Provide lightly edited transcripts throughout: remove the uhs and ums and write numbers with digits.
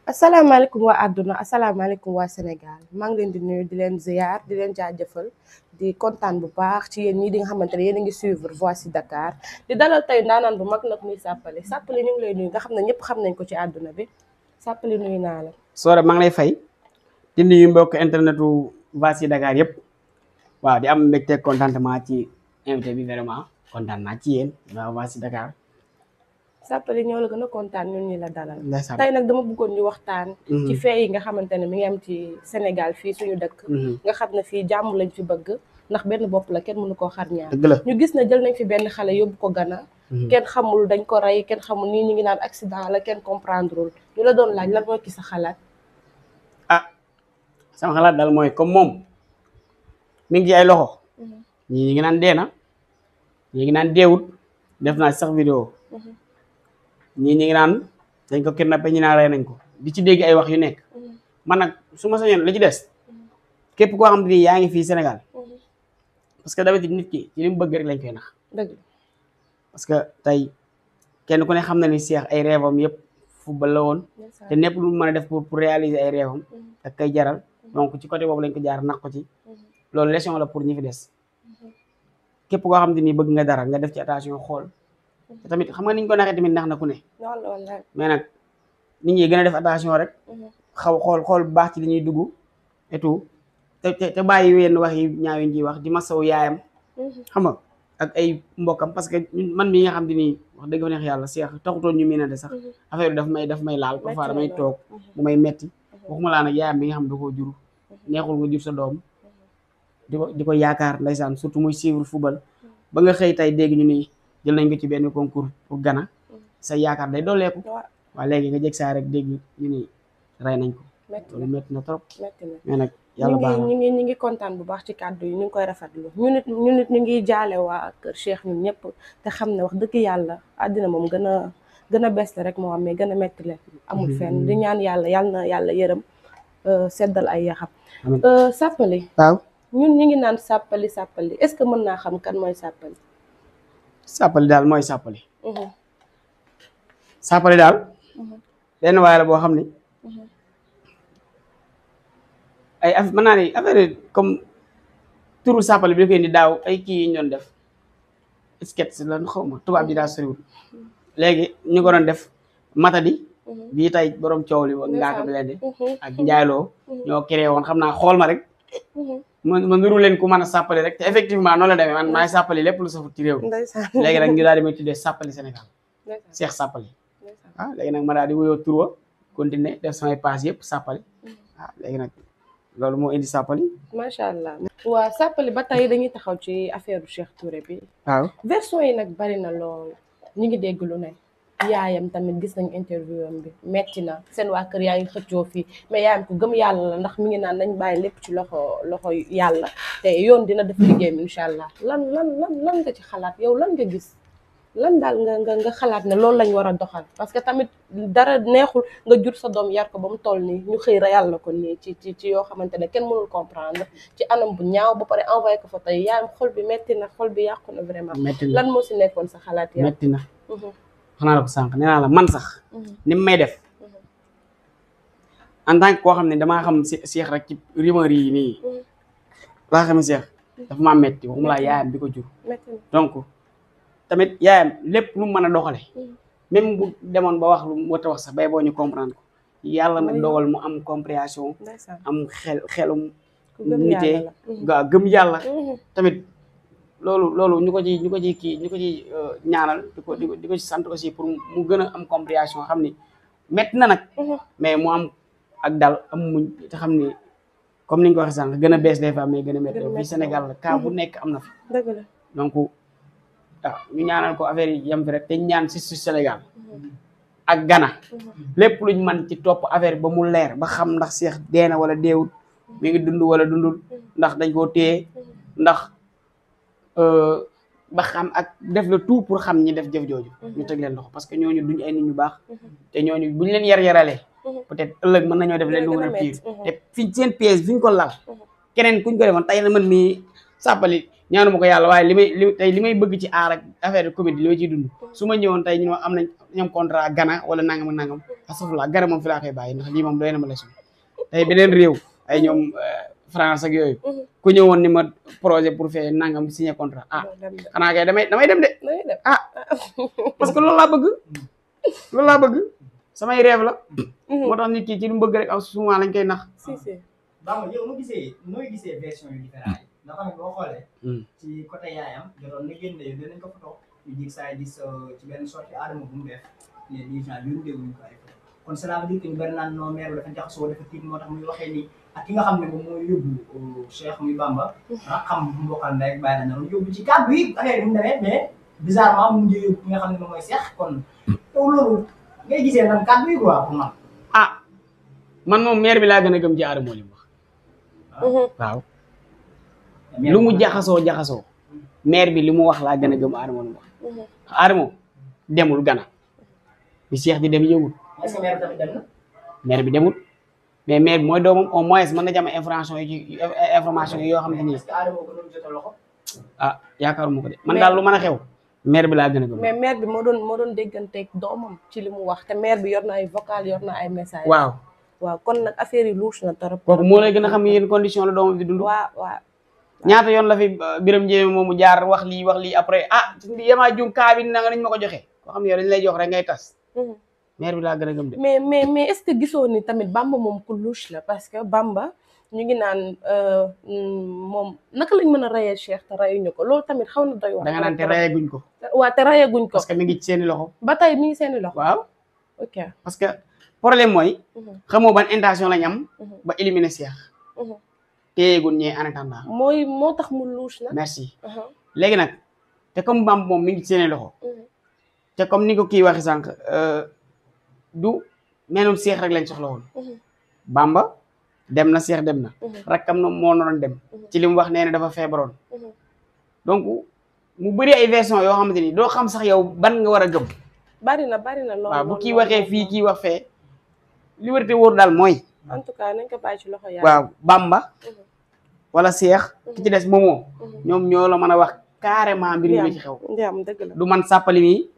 asalaamaaleykum waa àdduna asalaamaaleykum waa Sénégal maa ngi leen di nuyu di leen ziar di leen jaajëfal di kontaan bu baax ci yéen ñii di nga xamante ne yéen a ngi suivre Voici Dakar di dalal tey ndaanaan bu mag nag muy Sappali Sappali ñu ngi lay nuyu nga xam ne ñëpp xam nañ ko ci àdduna bi Sappali nuyu naa la. Soore maa ngi lay fay di nuyu mbokk internetu Voici Dakar yëpp waaw di am mbégte contentement ci invité bi vraiment kontaan naa ci yéen waaw Voici Dakar. Sappali ñoo la gën a kontaan ñun ñi la dalal. ndeysaan tey nag dama bëggoon ñu waxtaan. ci fee yi nga xamante ne mi ngi am ci Sénégal fii suñu dëkk. nga xam ne fii jàmm lañ fi bëgg ndax benn bopp la kenn mënu koo xar ñaar. dëgg la ñu gis ne jël nañ fi benn xale yóbbu ko Gana. kenn xamul dañ ko rey kenn xamul nii ñu ngi naan accident la kenn comprendrewul ñu la doon laaj lan moo ci sa xalaat. ah sama xalaat daal mooy comme moom mi ngi ci ay loxo. ñii ñi ngi naan dee na ñii ngi naan deewut def naa sax vidéo ñii ñi ngi naan dañ ko kidnappé ñi naan rey nañ ko di ci dégg ay wax yu nekk man nag su ma sañoon la ci des képp koo xam ne yaa ngi fii Sénégal parce que d'habitude nit ki ci li mu bëgg rek lañ koy nax dëgg parce que tey kenn ku ne xam na ni Cheikh ay rêvam yëpp football la woon te népp lu mu mën a def pour réaliser ay rêvam da koy jaral donc ci côté boobu lañ ko jaar nax ko ci loolu leçon la pour ñi fi des képp koo xam ne nii bëgg nga dara nga def ci attention xool te tamit xam nga niñ ko naxee tamit nax na ku ne mais nag nit ñi gën a def attention rek xaw xool bu baax ci li ñuy dugg et tout te bàyyi wenn wax yi ñaaw yi ñuy wax di masaw yaayam xam nga ak ay mbokkam parce que man mii nga xam te nii wax dëgg fa neex yàlla Cheikh taxutoon ñu miinante sax affaire bi daf may laal parfois damay toog mu may metti waxuma laa nag yaayam bi nga xam da koo jur neexul nga jur sa doom di ko yaakaar ndeysaan surtout muy suivre football ba nga xëy tey dégg ñu ni jël nañ ko ci benn concours pour Gana sa yaakaar day dooleeku waaw léegi nga jeg saa rek dégg ñu ni rey nañ ko loolu métti na trop mais nag yàlla baax na ñu ngi kontaan bu baax ci kàddu yi ñu ngi koy rafetlu ñu nit ñu ngi jaale waa kër Cheikh ñun ñëpp te xam ne wax dëgg yàlla àddina moom gën a bees la rek moo am mais gën a metti leen amul fenn di ñaan yàlla na yàlla yërëm seddal ay yaxam Sappali waaw ñun ñu ngi naan Sappali est-ce que mën naa xam kan mooy Sappali Sappali daal mooy Sappali Sappali daal benn waay la boo xam ni ay mën naa ne affaire comme turu Sappali bi da koy indi daaw ay kii yi ñu doon def sketch lan xaw ma tubaab bi daal soriwul léegi ñu ko doon def matadi bii tey borom coow li ngaaka bi leen di ak njaayloo ñoo créé woon xam naa xool ma rek ma nuru leen ku mën a Sappali rek te effectivement noonu la demee man maay Sappali lépp lu safut ci réew léegi nag ñu daal di may tuddee Sappali Sénégal Cheikh Sappali waaw léegi nag ma daal di wuyoo tur wa continuer def samay pages yëpp Sappali waaw léegi nag loolu moo indi Sappali macha allah waa Sappali ba tey dañuy taxaw ci affaire Cheikh Touré bi waaw version yi nag bari na lool ñu ngi dégg lu ne yaayam tamit gis nañ interview am bi metti na seen waa kër yaa ngi xëccoo fii mais yaayam ko gëm yàlla la ndax mi ngi naan nañ bàyyi lépp ci loxo yàlla te yoon dina def liggéeyam incha allah lan nga ci xalaat yow lan nga gis lan daal nga xalaat ne loolu lañ war a doxal parce que tamit dara neexul nga jur sa doom yar ko ba mu toll nii ñu xëy reyal la ko nii ci yoo xamante ne kenn mënul comprendre ci anam bu ñaaw ba pare envoyé ko fa tey yaayam xol bi metti na xol bi yàqu na vraiment lan moo si nekkoon sa xalaat yow metti na xanaa la ko sànq nee naa la man sax ni mu may def en tant que koo xam ne damaa xam Cheikh rek ci rumeur yi nii laa xam ne Cheikh dafa maa metti waxuma laa yaayam bi ko jur donc tamit yaayam lépp lu mu mën a doxale même bu demoon ba wax lu mu war a wax sax bay boo ñu comprendre ko yàlla nag dogal mu am compréhension am xelum nitee waaw gëm yàlla tamit loolu ñu ko ci ñaanal di ko ci sant aussi pour mu gën a am compréhension xam ni métti na nag mais mu am ak dal am muñ te xam ni comme ni ñu ko waxee sànq gën a bees des fois mais gën a métti fii Sénégal la cas bu nekk am na fi donc waaw ñu ñaanal ko affaire yi yem fi rek te ñaan si Sénégal ak Gana lépp luñ mën ci topp affaire ba mu leer ba xam ndax Cheikh dee na wala deewut mi ngi dund wala dundul ndax dañ koo téye ndax ba xam ak def le tout pour xam ñi def jëf jooju ñu teg leen loxo parce que ñooñu duñ ay nit ñu baax te ñooñu buñ leen yaralee peut-être ëllëg mën nañoo def leen lu gën a pire te fi seen piège fi ñu ko lal keneen kuñ ko defoon tey na man mii Sappali ñaanu ma ko yàlla waaye li may bëgg ci aar ak affaire de comédie li ma ciy dund su ma ñëwoon tey ñu ne am nañ ñoom contrat Ghana wala nangam ak nangam astafurlah Ghana moom fi laa koy bàyyi ndax lii moom doy na ma leçon tey beneen réew ay ñoom France ak yooyu ku ñëwoon ni ma projet pour faire nangam signé contrat xanaa kay damay dem de parce que loolu laa bëgg samay rêve la moo tax nit ki ci lu mu bëgg rek am souvent lañ koy nax Bamba yow nooy gisee version yu différent yi ndax tamit boo xoolee ci côté yaayam jotoon na génne yow dinañ ko photo ñu jig saa gis ci benn sortie Adama bu mu def les gens yónnee wuñ ko ay photo kon cela veut dire que ñu bari naan non mère dafa jaxasoo dafa tiit moo tax muy waxee nii ak ki nga xam ne moom mooy yóbbu Cheikh muy Bamba xam bu mbokkal ndey ak bàyyi la noonu yóbbu ci kàddu yi affaire yi mu demee mais bizarrement mu ngi yóbbu ki nga xam ne moom mooy Cheikh kon yow loolu ngay gisee nan kàddu yi quoi pour man man moom mère bi laa gën a gëm ci Adama li mu wax waaw lu mu jaxasoo mère bi li mu wax laa gën a gëm Adama lu mu wax Adama demul Ghana bi Cheikh di dem yëgul est-ce que mère bi tamit dem na mère bi demul mais mère bi mooy doomam au moins mën na jàmm information yi yoo xam ne nii est-ce que Adama ko doon jot a loxo yaakaaruma ko de man daal lu mën a xew mère bi laa gën a gëm mais mère bi moo doon dégganteeg doomam ci li mu wax te mère bi yor na ay vocal yor na ay message waaw kon nag affaire yi louche na trop kooku moo lay gën a xam yéen condition la doomam di dund waaw ñaata yoon la fi Biram Jéeme moomu jaar wax lii après yamaa jum kaa bi nanga nañ ma ko joxe koo xam ne yow dañ lay jox rek ngay tas mère bi laa gën a gëm de mais est-ce que gisoo ni tamit Bamba moom ku louche la parce que Bamba ñu ngi naan moom naka lañ mën a rayee Cheikh te rayuñu ko loolu tamit xaw na doy wax da nga naan te rayeguñ ko waaw te rayeguñ ko parce que mi ngi ci seeni loxo ba tey mi ngi seeni loxo waaw ok parce que problème mooy xamoo ban intention lañ am ba éliminer Cheikh téyegun ñee en attendant moo tax mu louche na merci léegi nag te comme Bamba moom mi ngi ci seeni loxo te comme ni ko kii waxi sànq du meenum Cheikh rek lañ soxla woon Bamba dem na Cheikh dem na rakkam na moo noon dem ci li mu wax nee na dafa feebaroon donc mu bëri ay version yoo xamante ni doo xam sax yow ban nga war a gëm bari na loolu waaw bu kii waxee fii kii wax fee li wërte wóor daal mooy en tout cas nañ ko bàyyi ci loxo yaay waaw Bamba wala Cheikh ki ci des moomoo ñoom ñoo la mën a wax carrément mbir mi ci xew dëgg la du man sàppali mi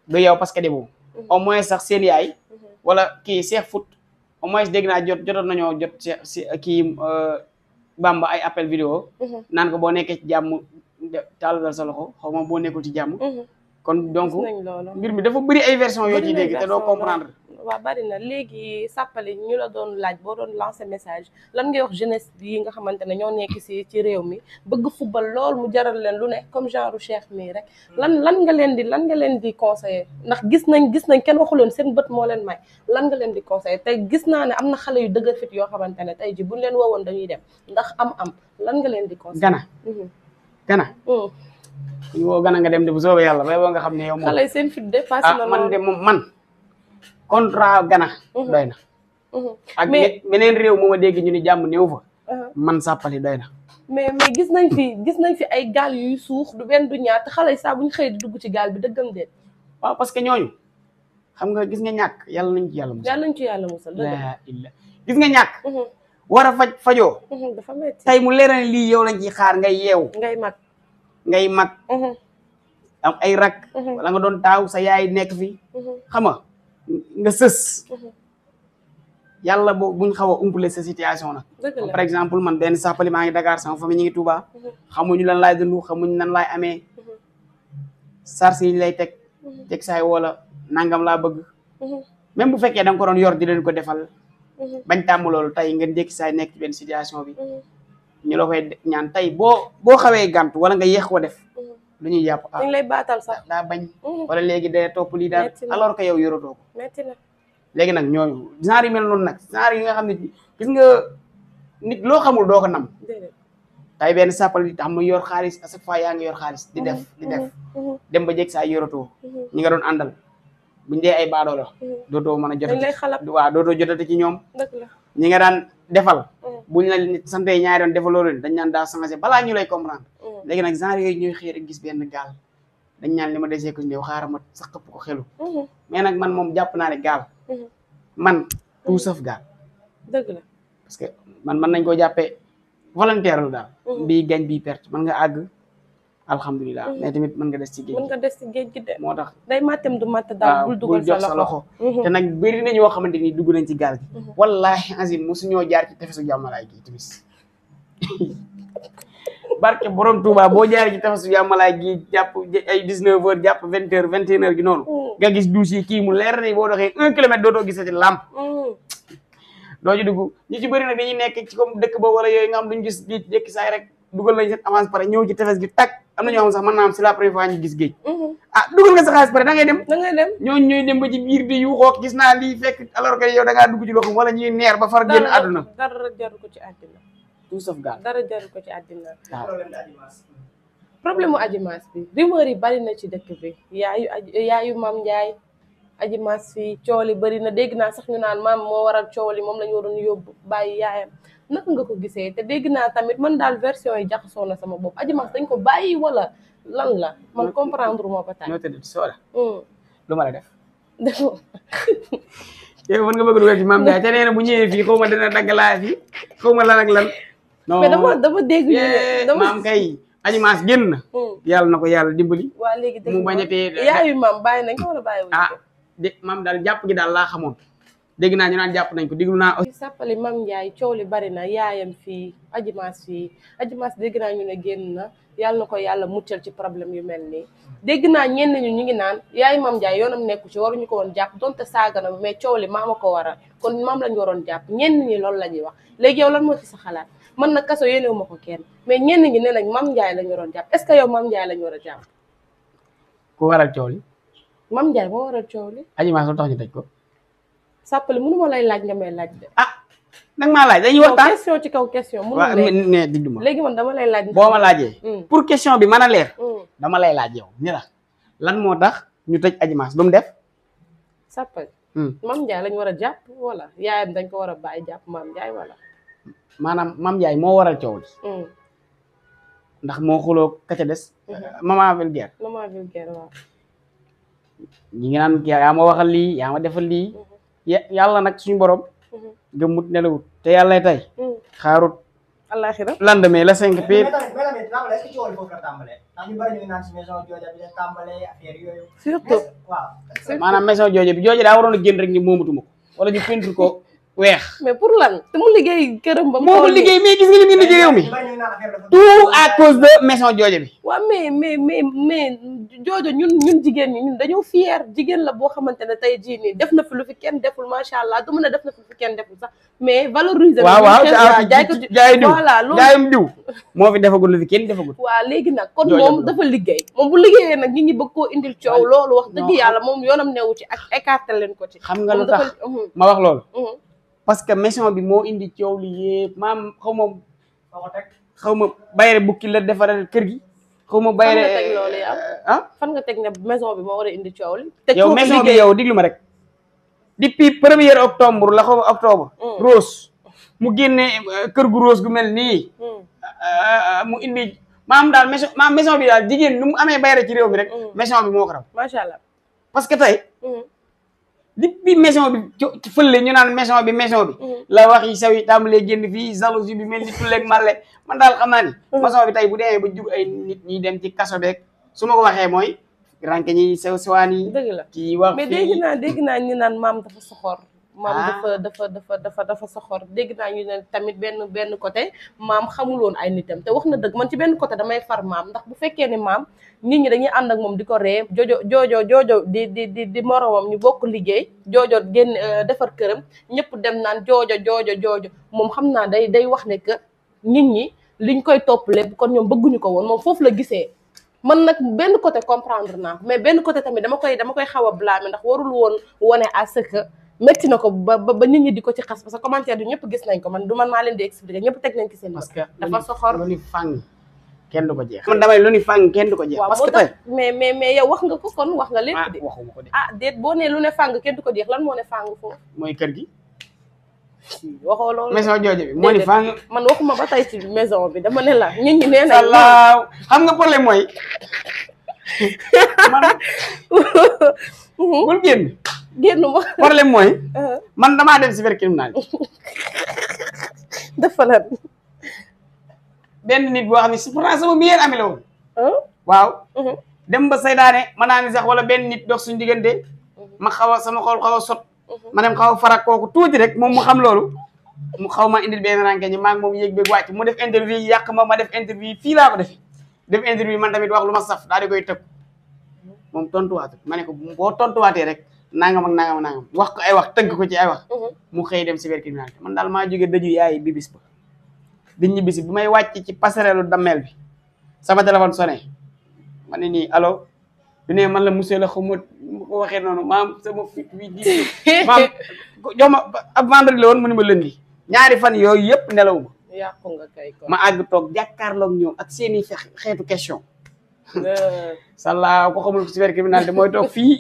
du yow parce que demoo au moins sax seen yaay wala kii Cheikh Foot au moins dégg naa jotoon nañoo jot si kii Bamba ay appel vidéo naan ko boo nekkee ci jàmm tàllal sa loxo xaw ma boo nekkul ci jàmm kon donc mbir mi dafa bëri ay version yoo ciy dégg te doo comprendre waaw bari na léegi sàppali ñu la doon laaj boo doon lancer message lan ngay wax jeunesse yi nga xamante ne ñoo nekk ci réew mi bëgg football lool mu jaral leen lu ne comme genre Cheikh mii rek lan nga leen di conseiller ndax gis nañ kenn waxuloon seen bët moo leen may lan nga leen di conseiller tey gis naa ne am na xale yu dëgër fit yoo xamante ne tey ji buñ leen woowoon dañuy dem ndax am lan nga leen di conseiller Gana ñu woo Gana nga dem de bu soobee yàlla bay boo nga xam ne yow moom xale yi seen fit dépassé na man de moom man contrat Gana doy na ak beneen réew moo ma dégg ñu ni jàmm néew fa man sàppali doy na mais gis nañ fi ay gaal yuy suux du benn du ñaar te xale yi saa bu ñu xëy di dugg ci gaal bi dëggam déet waaw parce que ñooñu xam nga gis nga ñàkk yàlla nañ ci yàlla musal la illa gis nga ñàkk war a fajoo dafa metti tey mu leeral lii yow lañ ci xaar ngay yeewu ngay mag am ay rak wala nga doon taaw sa yaay nekk fi xam nga sës yàlla boo buñ xaw a umpale sa situation nag par exemple man benn sàppali maa ngi Dakar sama famille ñu ngi Touba xamuñu lan laay dund xamuñu nan laay amee sars yi lay teg saay wala nangam laa bëgg même bu fekkee da nga ko doon yor di leen ko defal bañ tàmm loolu tey nga dékki saay nekk ci benn situation bi ñu la koy ñaan tey boo xawee gàntu wala nga yéex ko def lu ñuy jàpp dañ lay baatal sax daa bañ wala léegi day topp lii daal alors que yow yoratoo ko metti na léegi nag ñooñu genre yi mel noonu nag genre yi nga xam ne gis nga nit loo xamul doo ko nam tey benn sàppal di tax mu yor xaalis à chaque fois yaa ngi yor xaalis di def dem ba jeg saa yoratoo ñi nga doon àndal buñ dee ay baadoo la dootoo mën a jotati waaw dootoo jotati ci ñoom ñi nga daan defal buñ la sante ñaari doon defaloo leen dañ naan daa changé balaa ñu lay comprendre léegi nag genre yooyu ñooy xëy rek gis benn gaal dañ ñaan li ma desee ko néew xaaral ma sax këpp ko xelu mais nag man moom jàpp naa ne gaal man tout sauf gaal dëgg la parce que man mën nañ koo jàppee volontaire lu daal bii gañ bii perte man nga àgg alhamdulilah mais tamit mën nga des ci géej mën nga des ci géej gi de moo tax day màttem du màtt daal bul dugal jox sa loxo te nag bëri na ñoo xamante ni dugg nañ ci gaal gi wallahi azim mosuñoo jaar ci tefesu jàmmalaay gi timis barke borom Touba boo jaaree ci tefesu jàmmalaay gi jàpp ay 19 heures jàpp 20 heures 21 heures gi noonu nga gis douche yi kii mu leer ni boo doxee 1 kilomètre dootoo gisati lampe doo ci dugg ñi ci bëri nag dañuy nekk ci comme dëkk ba wala yooyu nga xam duñu gis géej jékki saay rek dugal nañ seen avance pare ñëw ci tefes gi tag am na ñoo xam sax mën naa am c'est la première fois ñu gis géej dugal nga sa xaalis pare da ngay dem ñooñu ñooy dem ba ci biir di yuuxoo gis naa lii fekk alors que yow da ngaa dugg ci loxo wala ñuy neer ba far génn àdduna dara jaru ko ci àddina tout sauf gaal dara jaru ko ci àddina problème de Adji Mass problème mu Adji Mass bi rumeur yi bari na ci dëkk bi yaayu Mame Ndiaye Adji Mass fii cooli bari na dégg naa sax ñu naan maam moo waral cooli moom la ñu waroon yóbbu bàyyi yaayam naka nga ko gisee te dégg naa tamit man daal version yi jaxasoo na sama bopp Adji Mass dañ ko bàyyi wala lan la man comprendre moo ba tax ñoo tëdd ci soola lu ma la def defoo yow mën nga bëgg dugal ci Mame Ndiaye te nee na bu ñëwee fii xaw ma dina dagg laa fi xaw ma lan ak lan non mais dama dégg ñu maam kay Adji Mass génn na yàlla na ko yàlla dimbali waa léegi dégg mu bañatee yaayu maam bàyyi nañ ko wala bàyyi wuñ ko de maam daal jàpp gi daal laa xamoon dégg naa ñu naan jàpp nañ ko déglu naa ci sàppali Mame Ndiaye coow li bari na yaayam fii Adji Mass fii Adji Mass dégg naa ñu ne génn na yàlla na ko yàlla muccal ci problème yu mel nii dégg naa ñenn ñu ngi naan yaayu Mame Ndiaye yoonam nekku ci waruñu ko woon jàpp donte saaga na mais coow li maama ko waral kon maam lañu waroon jàpp ñenn ñi loolu la ñuy wax léegi yow lan moo ci sa xalaat man nag kaso yéenewu ma ko kenn mais ñenn ñi nee nañ Mame Ndiaye lañu waroon jàpp est-ce que yow Mame Ndiaye lañu war a jàpp ku waral coow li Mame Ndiaye moo waral coow li Adji Mass lu tax ñu tëj ko sàppali mënu ma lay laaj nga may laaj de nag maa laaj dañuy waxtaan question ci kaw question mënu waaw ne diglu ma léegi man dama lay laaj boo ma laajee pour question bi mën a leer dama lay laaj yow ni la lan moo tax ñu tëj Adji Mass lu mu def sàppali Mame Ndiaye lañu war a jàpp wala yaayam dañ ko war a bàyyi jàpp Mame Ndiaye wala maanaam Mame Ndiaye moo waral coow li ndax moo xuloo ka ca des maman vulgaire waaw ñi ngi naan yaa ma waxal lii yaa ma defal lii yàlla nag suñu borom gëmmut nelawut te yàlla tey xaarut àllaaxira lendemain la 5 p surtout maanaam maison jooje bi jooje daa waroon a génn rek ni moomatuma ko wala ñu peinture ko weex mais pour lan te mu liggéey këram ba moo liggéey mais gis nga li mu indi ci réew mi tout à cause de maison jooje bi waaw mais joojo ñun jigéen ñi ñun dañoo fier jigéen la boo xamante ne tey jii nii def na fi lu fi kenn deful macha allah du mën a def na fi lu fi kenn deful sax mais valoriser waaw jaay diw voilà loolu jaayum diw moo fi defagul lu fi kenn defagul waaw léegi nag kon moom dafa liggéey moom bu liggéeyee nag nit ñi bëgg koo indil coow loolu wax dëgg yàlla moom yoonam newu ci ak écarté leen ko ci xam nga lu tax ma wax loolu parce que maison bi moo indi coow li yëpp maam xaw ma bayre bukki la defaral kër gi xaw ma bayre fan nga teg loolu yow fan nga teg ne maison bi moo war a indi coow li te yow maison bi yow diglu ma rek depuis 1er octobre la xaw ma octobre rose mu génne kër gu rose gu mel nii mu indi maam daal maison bi daal jigéen nu mu amee bayre ci réew mi rek maison bi moo ko raw macha allah parce que tey depuis maison bi fële ñu naan maison bi la wax yi saw yi tàmbalee génn fii jalousie bi mel ni tulleeg màlle man daal xam naa ni maison bi tey bu demee ba jur ay nit ñi dem ci kaso beeg su ma ko waxee mooy ranke ñi sew sewaan yi dëgg la ci wax mais dégg naa ñu naan maam dafa soxor maam dafa soxor dégg naa ñu ne tamit benn côté maam xamul woon ay nitam te wax na dëgg man ci benn côté damay far maam ndax bu fekkee ne maam nit ñi dañuy ànd ak moom di ko ree joojo di moromam ñu bokk liggéey joojo génn defar këram ñëpp dem naan joojo moom xam naa day wax ne que nit ñi liñ koy topp lépp kon ñoom bëgguñu ko woon moom foofu la gisee man nag benn côté comprendre naa mais benn côté tamit dama koy xaw a blâmer ndax warul woon wone à ce que métti na ko ba nit ñi di ko ci xas parce que commentaire du ñëpp gis nañ ko man du man maa leen di expliquer ñëpp teg nañ ci seen parce que dafa soxor lu ni fàng kenn du ko jeex man damay lu ni fàng kenn du ko jeex parce que tey mais yow wax nga ko kon wax nga lépp de waxuma ko de déet boo nee lu ne fàng kenn du ko jeex lan moo ne fàng foofu mooy kër gi waxoo loolu maison jooje bi moo ni fàng man waxuma ba tey ci maison bi dama ne la nit ñi nee nañ salaaw xam nga problème mooy man bul génn ma problème mooy man damaa dem cybercriminel dafa la benn nit boo xam ne pourtant sama meilleur ami la woon waaw dem ba saydaane mën naa ni sax wala benn nit dox suñu diggante ma xaw a sama xol xaw a sot ma dem xaw a farak kooku tuuti rek moom mu xam loolu mu xaw ma indil benn ranke ñi maa ngi moom yéeg beeg wàcc mu def interview yàq ma def interview fii laa ko def interview man tamit wax lu ma saf daal di koy tëb moom tontuwaatu ma ne ko boo tontuwaatee rek nangam ak nangam nangam wax ko ay wax tënk ko ci ay wax mu xëy dem cybercriminalité man daal maa jógee dëju yaay bibis ba di ñibbisi bi may wàcc ci passerelle dammel bi sama téléphone sonné ma ne nii allo du ne man la monsieur la xaw ma ko waxee noonu maam sama fit bi di maam jox ma ab vendredi la woon mu ne ma lundi ñaari fan yooyu yëpp nelaw ma yàqu nga kay ko ma àgg toog jàkkaarloog ñoom ak seeni xeetu question sàllaa ko xamul cybercriminalité mooy toog fii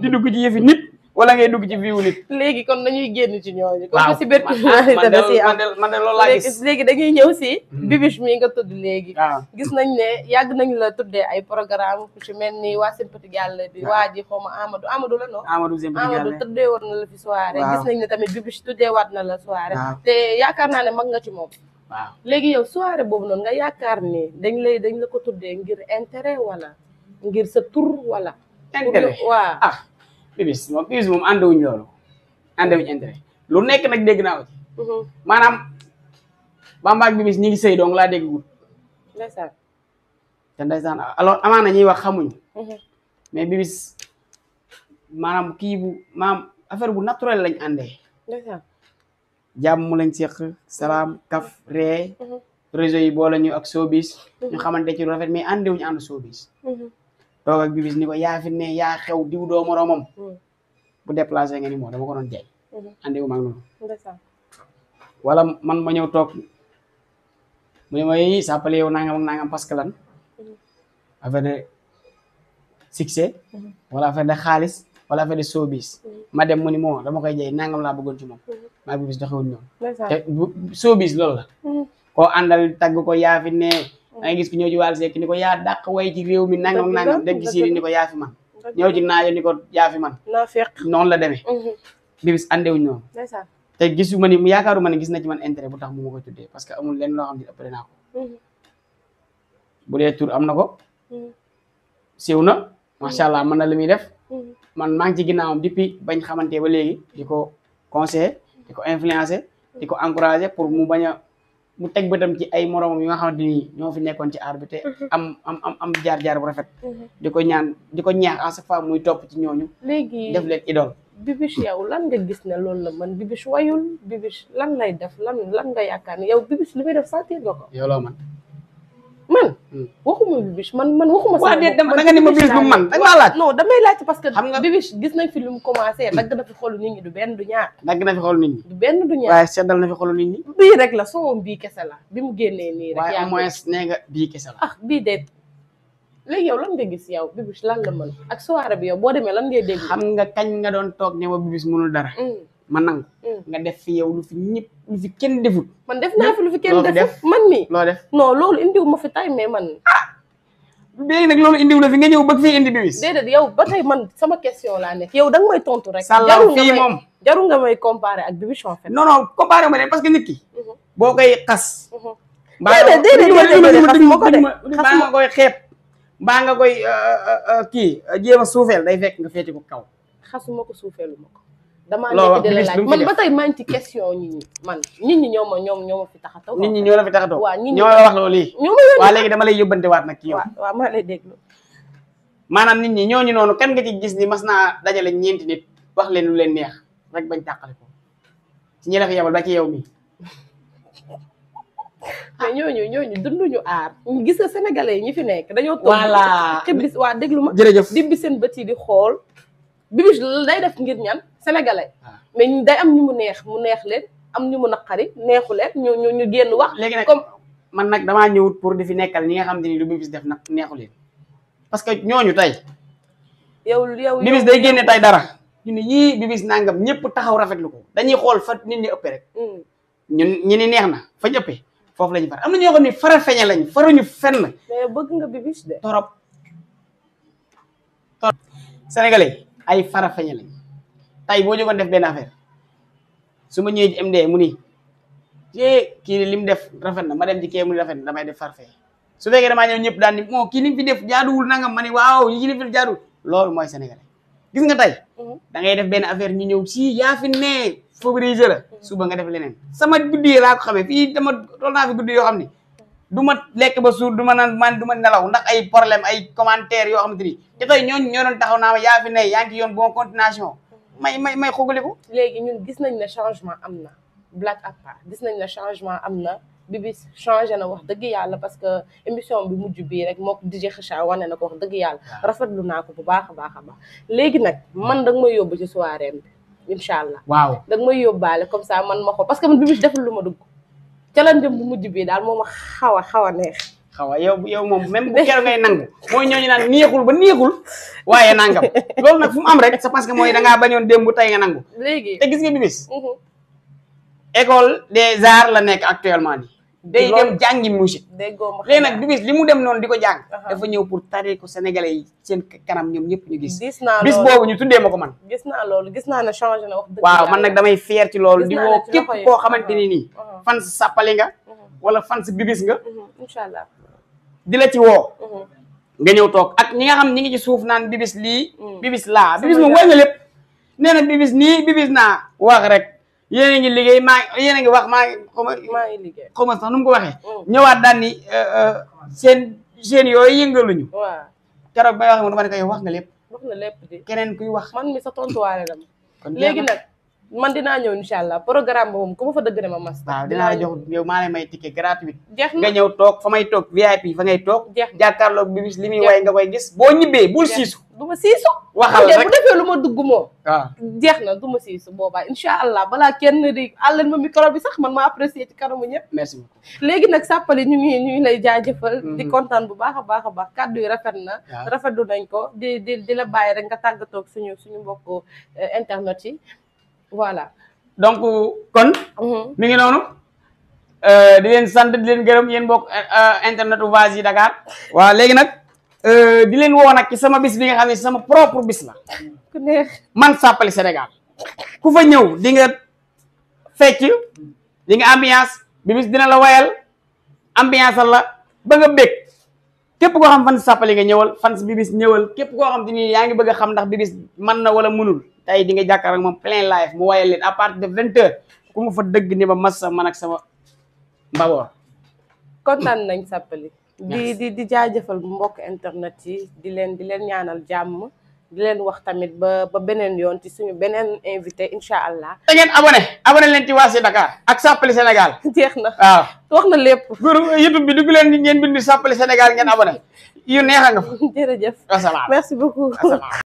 di dugg ci yëfi nit wala ngay dugg ci viwu nit léegi kon nañuy génn ci ñooñu waaw comme cybercriminalité da si am man de loolu laa gis léegi dañuy ñëw si Bibiche mi nga tudd léegi waaw gis nañ ne yàgg nañu la tuddee ay programme ku ci mel ni waa seen petit gàlle bi waa ji xaw ma Amadou la non Amadou Sène Amadou tuddee woon na la fi soirée gis nañ ne tamit Bibiche tuddee waat na la soirée te yaakaar naa ne mag nga ci moom waaw léegi yow soirée boobu noonu nga yaakaar ni dañ la ko tuddee ngir intérêt wala ngir sa tur wala intérêt waaw ah Bibiche moom àndewuñ loolu àndewuñ intérêt lu nekk nag dégg naa ko ci maanaam Bamba ak Bibiche ñi ngi sëy donc laa dégg wut ndeysaan te ndeysaan alors amaana ñuy wax xamuñu mais Bibiche maanaam kii bu maanaam affaire bu naturel lañ àndee ndeysaan jàmm mu lañ seq salaam kaf ree réseau yi boole ñu ak showbiz ñu xamante ci lu rafet mais àndewuñu ànd showbiz toog ak Bibiche ni ko yaa fi ne yaa xew diw doo moroomam bu déplacé nga ni moo dama ko doon jaay àndewu maag noonu wala man ma ñëw toog mu ne ma yi sàppale yow nangam ak nangam parce que lan affaire de succès wala affaire de xaalis wala affaire de showbiz ma dem mu ni moo dama koy jaay nangam laa bëggoon ci moom maa Bibiche doxewuñ noonu te showbiz loolu la koo àndal tagg ko yaa fi ne da ngay gis ku ñëw ci Wally Seck ni ko yaa dàq way ci réew mi nangam ak nangam dem ci Sidy ni ko yaa fi man ñëw ci naajo ni ko yaa fi man naa fekk noonu la demee Bibiche àndewuñ noonu te gisuma ni yaakaaruma ne gis na ci man intérêt bu tax mu ma koy tuddee parce que amul lenn loo xam ne ëppale naa ko bu dee tur am na ko siiw na macha allah mën na li muy def man maa ngi ci ginnaawam depuis bañ xamante ba léegi di ko conseiller di ko influencer di ko encourager pour mu bañ a mu teg bëtam ci ay moromam yi nga xamante ni ñoo fi nekkoon ci aar bi te am jaar-jaar bu rafet di ko ñaax à chaque fois muy topp ci ñooñu léegi def leen idole Bibiche yow lan nga gis ne loolu la man Bibiche wayul Bibiche lan lay def lan nga yaakaar ne yow Bibiche li muy def sentir nga ko yow loo man waxuma Bibiche man waxuma waa déet da nga ni ma Bibiche bu man da nga laaj non damay laaj parce que xam nga Bibiche gis nañ fi lu mu commencé dagg na fi xolu nit ñi du benn du ñaar dagg na fi xolu nit ñi du benn du ñaar waaye seddal na fi xolu nit ñi bii rek la son bii kese la bi mu génnee nii rek waaye au moins nee nga bii kese la bii de léegi yow lan nga gis yow Bibiche lan la mën ak soirée bi yow boo demee lan ngay dégg xam nga kañ nga doon toog ne ma Bibiche mënul dara ma nangu nga def fi yow lu fi ñëpp lu fi kenn defut man def naa fi lu fi kenn defut man mi loo def non loolu indiw ma fi tay mais man léegi nag loolu indiw la fi nga ñëw bëgg fii indi Bibiche déedéet yow ba tey man sama question laa nekk yow da nga may tontu rek sàllaw fii moom jarul nga may comparer ak Bibiche en fait non non comparé ma leen parce que nit ki boo koy xas déedéet mbaa nga koy xeeb mbaa nga koy kii jéem a suufeel day fekk nga feeti ko kaw xasuma ko suufeelu ma ko damaa nekk di la laaj man ba tey maa ngi ci question nit ñi ñoo ma fi tax a taw nit ñi ñoo la fi tax a taw waaw ñoo la wax loolu lii waa léegi dama lay yóbbante waat nag ci yow waaw maa lay déglu maanaam nit ñi ñooñu noonu kan nga ci gis ni mas naa dajale ñeenti nit wax leen lu leen neex rek bañ tàqale ko ci ñi la fi yebal ba ci yow mi mais ñooñu dunduñu aar gis nga sénégalais yi ñi fi nekk dañoo toog voilà xibis waa déglu ma jërëjëf dibbi seen bët yi di xool Bibiche day def ngir ñan sénégalais mais day am ñu mu neex leen am ñu mu naqari neexu leen ñu génn wax léegi nag comme man nag damaa ñëwut pour di fi nekkal ñi nga xam te ni lu Bibiche def nag neexu leen parce que ñooñu tey yow Bibiche day génne tey dara ñu ne yii Bibiche nangam ñëpp taxaw rafetlu ko dañuy xool fa nit ñi ëppee rek ñun ñi ni neex na fa ëppee foofu la ñu far am na ñoo xam ne fara feñe lañ faruñu fenn mais bëgg nga Bibiche de torop sénégalais ay fara feñe lañ tey boo jógoon def benn affaire su ma ñëwee ci MD mu ni kii li mu def rafet na ma dem ci kee mu ni rafet na damay def farfee su fekkee damaa ñëw ñëpp daan ni moo kii li fi def jaaduwul nangam ma ni waaw yi li fi def jaaduwul loolu mooy sénégalais gis nga tey da ngay def benn affaire ñu ñëw si yaa fi ne favoriser la suba nga def leneen sama guddi laa ko xamee fii dama toll naa fi guddi yoo xam ni du ma lekk ba suur du ma naan man du ma nelaw ndax ay problème ay commentaires yoo xamante ni te tey ñooñu ñoo doon taxaw naa ma yaa fi ne yaa ngi yoon bon continuation may xogaliku léegi ñun gis nañ ne changement am na blague à part gis nañ ne changement am na Bibis changé na wax dëgg yàlla parce que émission bi mujj bii rek moo ko DJ Kheucha wane na ko wax dëgg yàlla rafetlu naa ko bu baax a baax a baax léegi nag man danga may yóbbu ci soirée bi incha allah waaw danga may yóbbaale comme ça man ma xool parce que man Bibis deful lu ma dugg challenge bu mujj bii daal moo ma xaw a neex xaw a yow moom même bu keroog ngay nangu mooy ñooñu naan neexul ba neexul waaye nangam loolu nag fu mu am rek c'est parce que mooy dangaa bañoon démb tey nga nangu léegi te gis nga Bibis école des arts la nekk actuellement nii day dem jàngi musique léegi nag Bibis li mu dem noonu di ko jàng dafa ñëw pour tari ko sénégalais yi seen kanam ñoom ñëpp ñu gis bis boobu ñu tuddee ma ko man gis naa loolu gis naa ne changé na wax dëgg waaw man nag damay fier ci loolu di woo képp koo xamante ni nii fan sàppali nga wala fan si Bibis nga incha allah di la ci woo nga ñëw toog ak ñi nga xam ñi ngi ci suuf naan Bibis lii Bibis laa Bibis moom way nga lépp nee na Bibis nii Bibis naa wax rek yéen a ngi liggéey yéen a ngi wax maa ngi liggéey xaw ma sax nu mu ko waxee ñëwaat daan ni seen yooyu yëngaluñu waaw keroog bay wax moom dama ne ko yow wax nga lépp wax na lépp di keneen kuy wax man mi sa tontuwaale dama léegi nag man dinaa ñëw incha allah programme ba moom ku ma fa dëgg ne ma mas waaw dinaa la jox yow maa lay may ticket gratuit jeex na nga ñëw toog fa may toog VIP fa ngay toog jeex jàkkaarloog Bibis li muy way nga koy gis boo ñibbee bul siisu du ma siisu waxal rek bu defee lu ma dugg moom waaw jeex na du ma siisu boobaa incha allah balaa kenn di àlleen ma micro bi sax man ma apprécier ci kanamu ñëpp merci beaucoup léegi nag sàppali ñu ngi lay jaajëfal di kontaan bu baax a baax kàddu yi rafet na rafetlu nañ ko di la bàyyi rek nga tàggatoog suñu mbokk internet yi voilà donc kon mi ngi noonu di leen sant di leen gërëm yéen mbokk internet u Vas-y Dakar waaw léegi nag di leen woo nag ci sama bis bi nga xam ne sama propre bis la ku neex man Sappali Sénégal ku fa ñëw di nga fecc di nga ambiance Bibis dina la wayal ambiance la ba nga bég képp koo xam fan Sappali nga ñëwal fan Bibis ñëwal képp koo xam te ni yaa ngi bëgg a xam ndax Bibis mën na wala mënul tey di nga jàkkaar ak moom plein live mu wayal leen à partir de 20h ku mu fa dëgg ni ba massa man ak sama mbaboor kontaan nañ Sappali di jaajëfal mbokk internet yi di leen ñaanal jàmm di leen wax tamit ba beneen yoon ci suñu beneen invité incha allah. te ngeen abonné leen ci Vas-y Dakar ak Sappali Sénégal. jeex na waaw wax na lépp. groupe YouTube bi dugg leen ngeen bind Sappali Sénégal ngeen abonné yu neex a nga fa. jërëjëf wasalaam merci beaucoup.